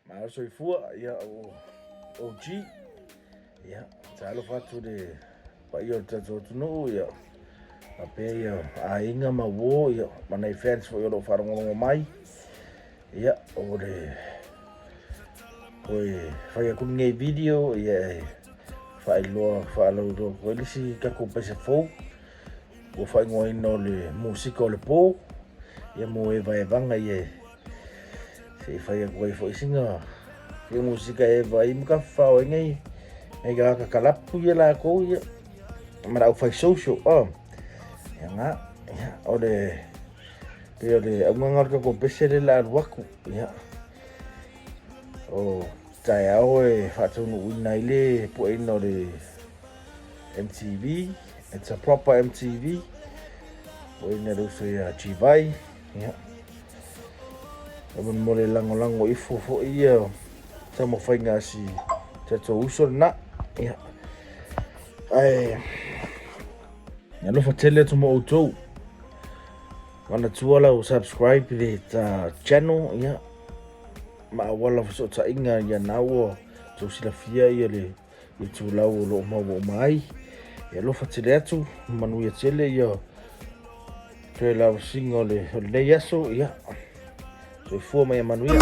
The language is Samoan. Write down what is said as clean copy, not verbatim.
Malo soifua, ia o OG. Ia, talofa atu le paia o le tatou atunuu, ia faapea ia aiga ma uo, ia ma nai fans foi o lo o faalogologo mai. Ia, o le toe fai atu lenei video, ia e faailoa faalauiloa atu ai le isi tatou pese fou ua faaigoaina o le musika o le po, ia mo evaevaga ia se i fai atu ai foi sina se musika e eva ai ma tafafao ai nei nai tagata kalapu ia latou ia ma le aufai social oh. Ia na, ia, o le pei o le augaga o le tatou pese lea o le a alu atu, ia o taeao e faataunuuina ai le pueina o le MTV. It's a proper MTV. Pueina le uso ia Gvai, ia e mo le lagolago ifo foi ia taumafaiga a si tatou uso lena. Ia ae alofa tele atu mo outou. Manatua lau subscribe i le ta channel, ia ma auala fesootaiga ia na ua tou silafia ia le itulau o lo o maua uma ai. E alofa tele atu, manuia tele ia toe lavasiga o le o lenei aso, ia soifua ma ia manuia.